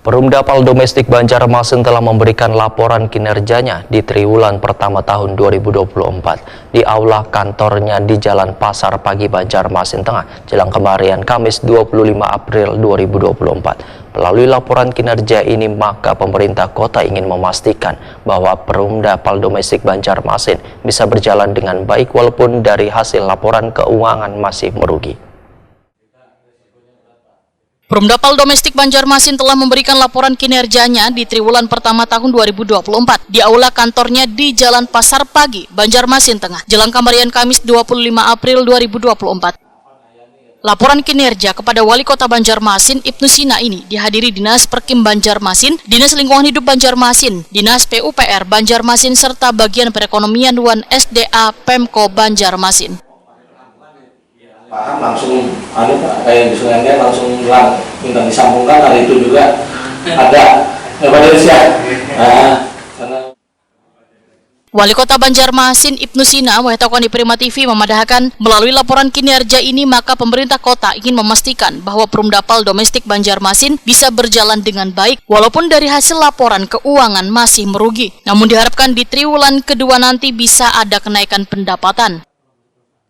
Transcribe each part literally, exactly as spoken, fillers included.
Perumda Pal Domestik Banjarmasin telah memberikan laporan kinerjanya di triwulan pertama tahun dua ribu dua puluh empat di aula kantornya di Jalan Pasar Pagi, Banjarmasin Tengah, jelang kemarian Kamis dua puluh lima April dua ribu dua puluh empat. Melalui laporan kinerja ini, maka pemerintah kota ingin memastikan bahwa Perumda Pal Domestik Banjarmasin bisa berjalan dengan baik walaupun dari hasil laporan keuangan masih merugi. Perumda Pal Domestik Banjarmasin telah memberikan laporan kinerjanya di triwulan pertama tahun dua ribu dua puluh empat di aula kantornya di Jalan Pasar Pagi, Banjarmasin Tengah, jelang kamarian Kamis dua puluh lima April dua ribu dua puluh empat. Laporan kinerja kepada Wali Kota Banjarmasin, Ibnu Sina, ini dihadiri Dinas Perkim Banjarmasin, Dinas Lingkungan Hidup Banjarmasin, Dinas P U P R Banjarmasin, serta Bagian Perekonomian wan S D A Pemko Banjarmasin. Paham langsung anu Pak, kayak di Sungai Anai langsung lang, minta disambungkan, hari itu juga ada nggak pada siap. Nah, karena Wali Kota Banjarmasin, Ibnu Sina, wayah tahukan di Prima T V mamadahakan, melalui laporan kinerja ini maka pemerintah kota ingin memastikan bahwa Perumda Pal Domestik Banjarmasin bisa berjalan dengan baik walaupun dari hasil laporan keuangan masih merugi. Namun diharapkan di triwulan kedua nanti bisa ada kenaikan pendapatan.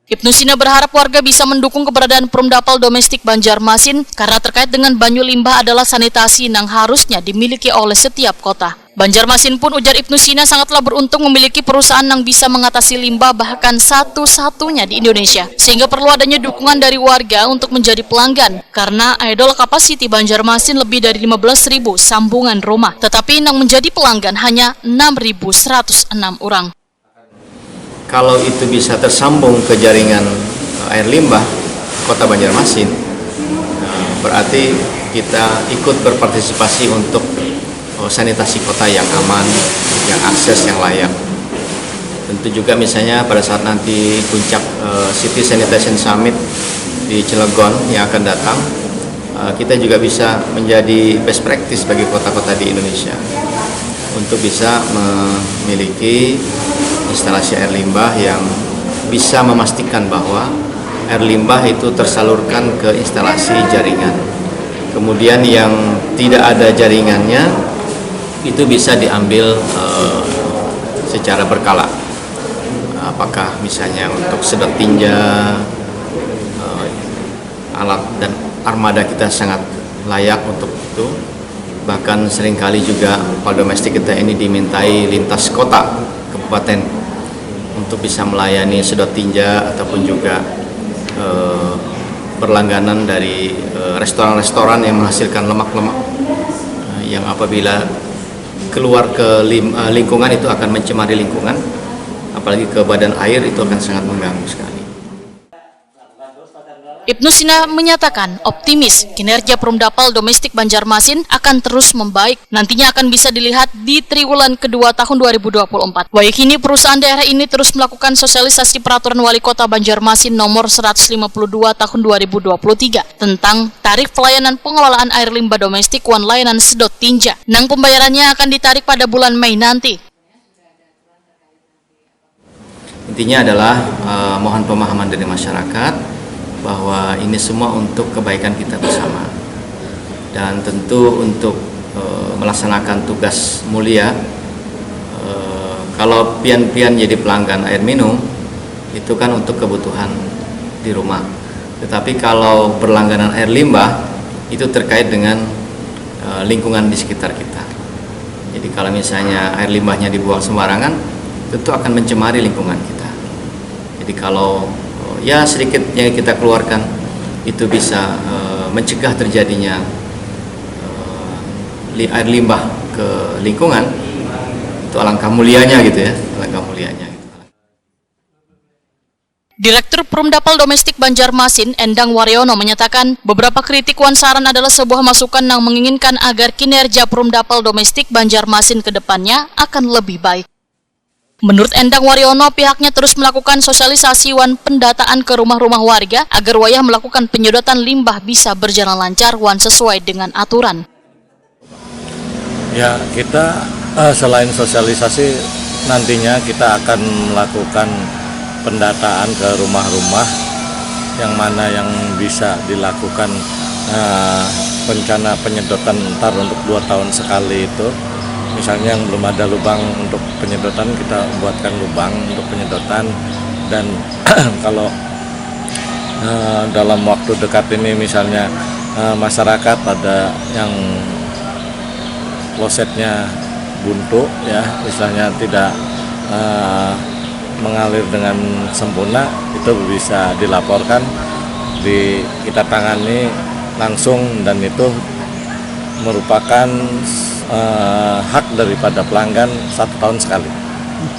Ibnu Sina berharap warga bisa mendukung keberadaan Perumda Pal Domestik Banjarmasin karena terkait dengan banyu limbah adalah sanitasi nang harusnya dimiliki oleh setiap kota. Banjarmasin pun, ujar Ibnu Sina, sangatlah beruntung memiliki perusahaan nang bisa mengatasi limbah bahkan satu-satunya di Indonesia, sehingga perlu adanya dukungan dari warga untuk menjadi pelanggan karena idle capacity Banjarmasin lebih dari lima belas ribu sambungan rumah, tetapi nang menjadi pelanggan hanya enam ribu seratus enam orang. Kalau itu bisa tersambung ke jaringan eh, air limbah Kota Banjarmasin, eh, berarti kita ikut berpartisipasi untuk eh, sanitasi kota yang aman, yang akses yang layak. Tentu juga misalnya pada saat nanti puncak eh, City Sanitation Summit di Cilegon yang akan datang, eh, kita juga bisa menjadi best practice bagi kota-kota di Indonesia untuk bisa memiliki instalasi air limbah yang bisa memastikan bahwa air limbah itu tersalurkan ke instalasi jaringan. Kemudian yang tidak ada jaringannya itu bisa diambil eh, secara berkala. Apakah misalnya untuk sedot tinja, eh, alat dan armada kita sangat layak untuk itu. Bahkan seringkali juga pal domestik kita ini dimintai lintas kota, kabupaten untuk bisa melayani sedot tinja ataupun juga eh, berlangganan dari eh, restoran-restoran yang menghasilkan lemak-lemak eh, yang apabila keluar ke lim- eh, lingkungan itu akan mencemari lingkungan, apalagi ke badan air itu akan sangat mengganggu sekali. Ibnu Sina menyatakan optimis kinerja Perumda Pal Domestik Banjarmasin akan terus membaik. Nantinya akan bisa dilihat di triwulan kedua tahun dua ribu dua puluh empat. Wayahkini perusahaan daerah ini terus melakukan sosialisasi Peraturan Wali Kota Banjarmasin Nomor seratus lima puluh dua Tahun dua ribu dua puluh tiga tentang tarif pelayanan pengelolaan air limbah domestik wan layanan sedot tinja, nang pembayarannya akan ditarik pada bulan Mei nanti. Intinya adalah eh, mohon pemahaman dari masyarakat bahwa ini semua untuk kebaikan kita bersama. Dan tentu untuk eh, melaksanakan tugas mulia, eh, kalau pian-pian jadi pelanggan air minum, itu kan untuk kebutuhan di rumah. Tetapi kalau berlangganan air limbah, itu terkait dengan eh, lingkungan di sekitar kita. Jadi kalau misalnya air limbahnya dibuang sembarangan, tentu akan mencemari lingkungan kita. Jadi kalau eh, ya sedikit yang kita keluarkan itu bisa eh, mencegah terjadinya eh, li- air limbah ke lingkungan, itu alangkah mulianya gitu ya, alangkah mulianya. Gitu. Direktur Perumda Pal Domestik Banjarmasin, Endang Waryono, menyatakan beberapa kritik wan saran adalah sebuah masukan nang menginginkan agar kinerja Perumda Pal Domestik Banjarmasin ke depannya akan lebih baik. Menurut Endang Waryono, pihaknya terus melakukan sosialisasi wan pendataan ke rumah-rumah warga agar wayah melakukan penyedotan limbah bisa berjalan lancar wan sesuai dengan aturan. Ya, kita eh, selain sosialisasi, nantinya kita akan melakukan pendataan ke rumah-rumah yang mana yang bisa dilakukan eh, rencana penyedotan ntar untuk dua tahun sekali itu, misalnya yang belum ada lubang untuk penyedotan, kita buatkan lubang untuk penyedotan. Dan kalau eh, dalam waktu dekat ini, misalnya eh, masyarakat ada yang klosetnya buntu, ya, istilahnya tidak eh, mengalir dengan sempurna, itu bisa dilaporkan, di kita tangani langsung, dan itu merupakan eh, hak daripada pelanggan satu tahun sekali.